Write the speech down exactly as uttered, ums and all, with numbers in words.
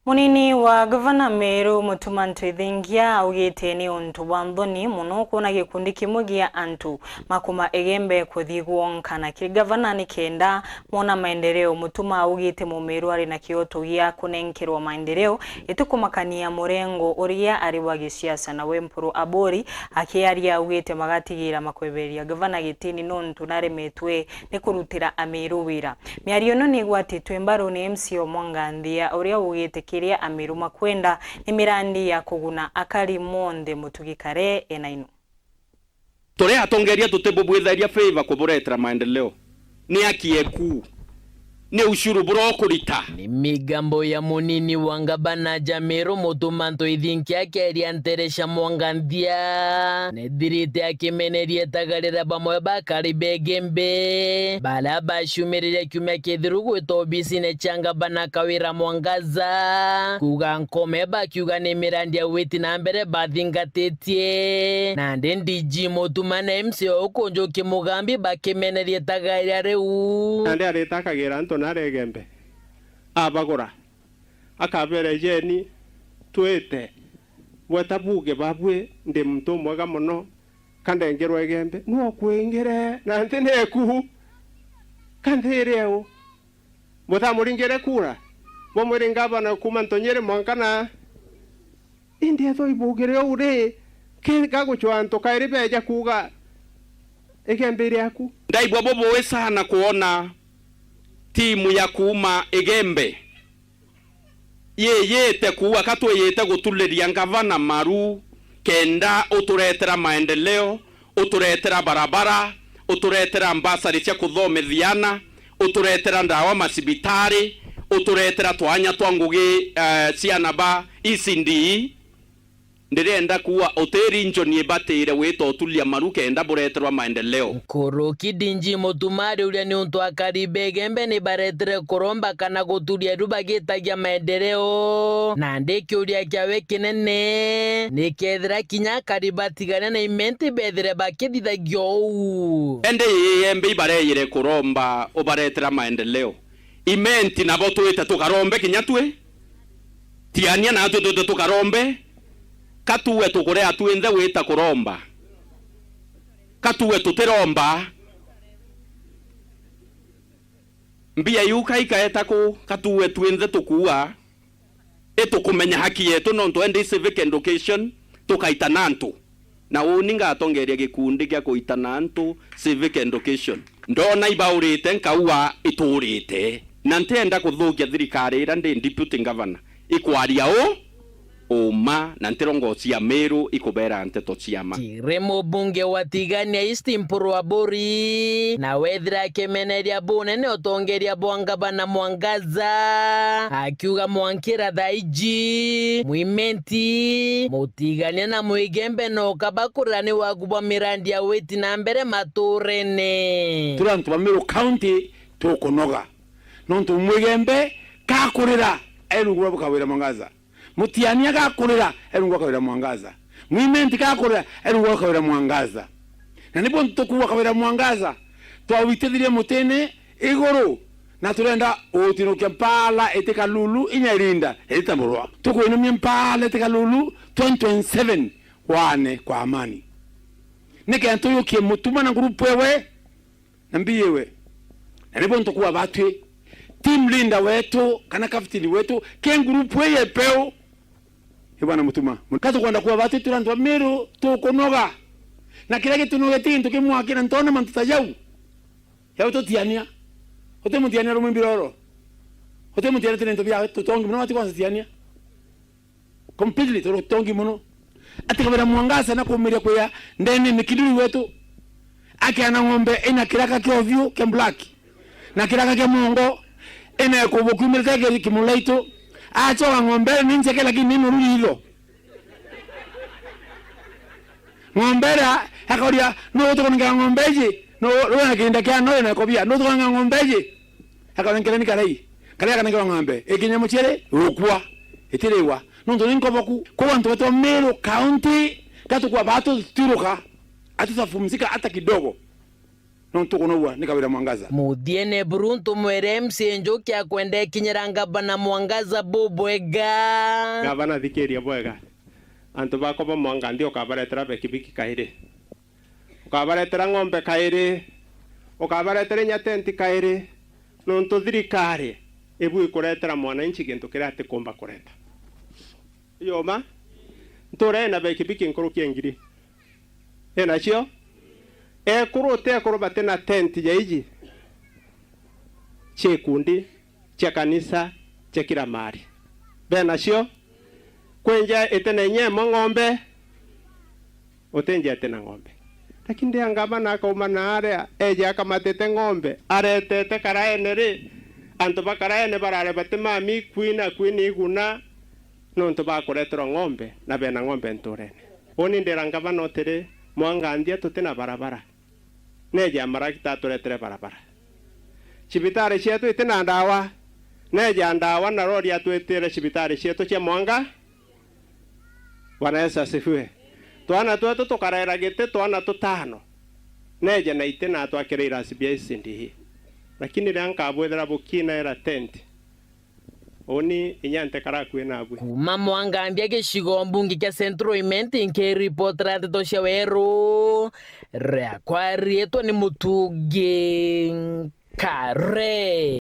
Munini wa gavana Meru Mutuma Ntwithingia augite ni untu bwa nthoni mono kwona gikundi kimwe gia antu makuma Igembe kuthi gwonkana. Kiri gavana ni kenda mona maendeleo. Mutuma augite Mumeru ari na kioto gia kunenkerwa maendeleo, itikumakania murengo uria ari wa gisiasa. Nawe Mpuru Aburi akiaria augite magatigira makwebereria gavana gitini nontu naremetwe ni kurutira Ameru wira. Miario ino ni igwatitwe mbaru ni M C A o Mwanganthia, uria ugite kiria Ameru makwenda ni mirandi ya kuguna akari monthe. Mutugi Kare ena ino. Turi atongeria tutibubwitharia favor kuburetera maendeleo. Ni aki eku. Ni ushuru burokurita. Ni migambo ya munini wa ngabana ja Meru Mutuma Ntwithingia akeria ntere cia Mwanganthia. Nethirite akimeneria itagarira bamwe bakari ba Igembe, baria baciumiririe kiumia kithiru gwita obisine cia ngabana Kawira Mwangaza, kuuga nkome bakiuga ni mirandi ya witi na mbere bathingatitie. Nandi D G Mutuma na M C A o Kunjuki Mugambi bakimeneria itagarira riu. Nandi arita akagira antu nari Igembe, abagura. Akabere, "Jeni, twite. Bweta buge babwi, ndi muntu mwega mono, ka ndengerwa Igembe." Nu okwingire, na nthi neku, ka nthi iri eu? Butamuringire kura? Bumwire ngavana kuma Ntonyiri mwanka na. Indi ethwa ibugire uu ri, ki gagucwa antu kairi beja kuuga, "Igembe iri aku"? Ndaigua bubui sana kwona timu ya kuuma Igembe yiyite kuuga ka twiyite gutuliria ngavana maru kenda uturetera maendeleo, uturetera barabara, uturetera mbasari cia kuthomithia ana, uturetera ndawa macibitari, uturetera twanya twa ngugi, eh, ciana ba E C D E. Ndirenda kuuga uti region ibatire gwita utulia maru kenda bureterwa maendeleo. Nkuruki D G Mutuma ariuria niuntu akari ba Igembe ni baretire kuromba kana guturia iru bagitagia maendeleo. Nandi kiuria kiawe kinene ni kethira kinya akari batigane na Imenti bethire bakithithagia uu. Indi Igembe ibareyire kuromba ubaretera maendeleo. Imenti nabo twite tukarombe kinya twi? Tiania natwe twite tukarombe. Ka tuuge tukurea twinthe gwita kuromba? Ka tuuge tutiromba? Mbia iu ka ikaeta ku? Ka tuuge twinthe tukuua? Itukumenya haki yetu nontu endi civic education tukaita na antu. Na uuni ngatongeria gikundi gia kuitana antu civic education. Ndona ibaurite, nkauga iturite. Na ntienda kuthukia thirikari iria ndi deputy governor. Ikwaria u? Uma, na ntirongocia Miru ikubera nteto cia ma. Kiri mubunge wa Tigania East Mpuru Aburi, na wethira akimeneria bunene utongeria bwa ngavana Mwangaza, akiuga mwankira thaa iji, Mwimenti, Mutigania na Mwigembe no kaba kurira ni waku bwa mirandi ya witi na mbere maturene. Turi antu ba Meru County tukunoga. Nontu Mwigembe kakurira, e rungu rwa Kawira Mwangaza. Mutiania gakurira, e rungu rwa Kawira Mwangaza. Mwimenti gakurira, e rungu rwa Kawira Mwangaza. Na nibo ntukuwa Kawira Mwangaza, twawitithirie mutini iguru, na turenda utinukia mpala iti Kalulu inya irinda ititamurwa. Tukwinumia mpala iti Kalulu twenty twenty-seven, wane kwa amani. Nikenda tuyukie Mutuma na ngurupu ewe, na mbiiwe. Na nibo ntukuwa batwi. Team leader wetu, kana captain wetu, ke ngurupu ii yepeu. Ni Bwana Mutuma. Ka tukwenda kuwa batwi turi antu ba Miru, tukunoga. Na kiria gitunogetie gintu kimwe akina ntona mantu ta jau. Yau tutiania. Uti mutiania rumwe mbiroro. Uti mutiania tene into bia tutongi muno wati kwanza tiania. Completely, turi utongi muno. Ati Kawira Mwangaza na kumiria kuya ndene mikinduri wetu. Akiana ng'ombe ina kiraka kia ovyu kia black. Na kiraka kia mongo, ina ikubu kiumirite ki-, kimulaitu. Acoka ng'ombe ni njeke lakini ni noru ritho. Ng'ombe iria, akauria, "Nu utukunengera ng'ombe iji? Nu, nu wina kirinda kia noyo na ikobia? Nu utukunengera ng'ombe iji?" Akanenkera ni karai. Karai akanenkerwa ng'ombe. Ikinya muciri, ukua. Itiriwa. Nontu ni nkoboku. Kwou antu betu ba Meru County, ka tukua batu tutiruka. Hatutapumzika hata kidogo. Nontu kunogua ni Kawira Mwangaza. Muthiene buru ntumwire M C A Njuki akwenda ikinyira ngavana Mwangaza bubwega. Ngavana, thikiria bwega. Antu bakwa ba Mwanga nthi ukabaretera bekibiki kairi. Ukabaretera ng'ombe kairi. Ukabaretera inya tenti kairi. Nontu thirikari ibu ikuretera mwananchi gintu kiria atikumba kureta. Iyo ma? Ntura ina bekibiki nkuruki ya ngiri. Inacio? Ekuru uti ekuru batina tent ya iji. Cia ikundi, cia kanisa, cia kila mahali. Benacio? Kwi nja itena inya imwe ng'ombe? Uti nja itina ng'ombe. Lakini riria ngavana akauma na aria, eja akamatite ng'ombe, aretete karaene ri, antu ba karaene barare bati mami kwina, kwina iguna, nontu bakureterwa ng'ombe, na bena ng'ombe nturene. Uni ndira ngavana utiri, Mwanga nthia tutina barabara. Neja marakita aturetere barabara. Cibitari cietu itina ndawa. Neja ndawa na rori atwitire cibitari cietu cia Mwanga. Bwana Yesu asifiwe. Twana twetu tukaraira giti, twana tutano. Neja na itina atwakire irasi bia C D E. Lakini riria nkabwithira bukinaira tent, uni inya ntekara akui nabui. Kuma Mwangambia gicigo mbunge kia Central Imenti, nkiripotera ndeto cia weru, riakwa riitwa ni Mutungi Nkare.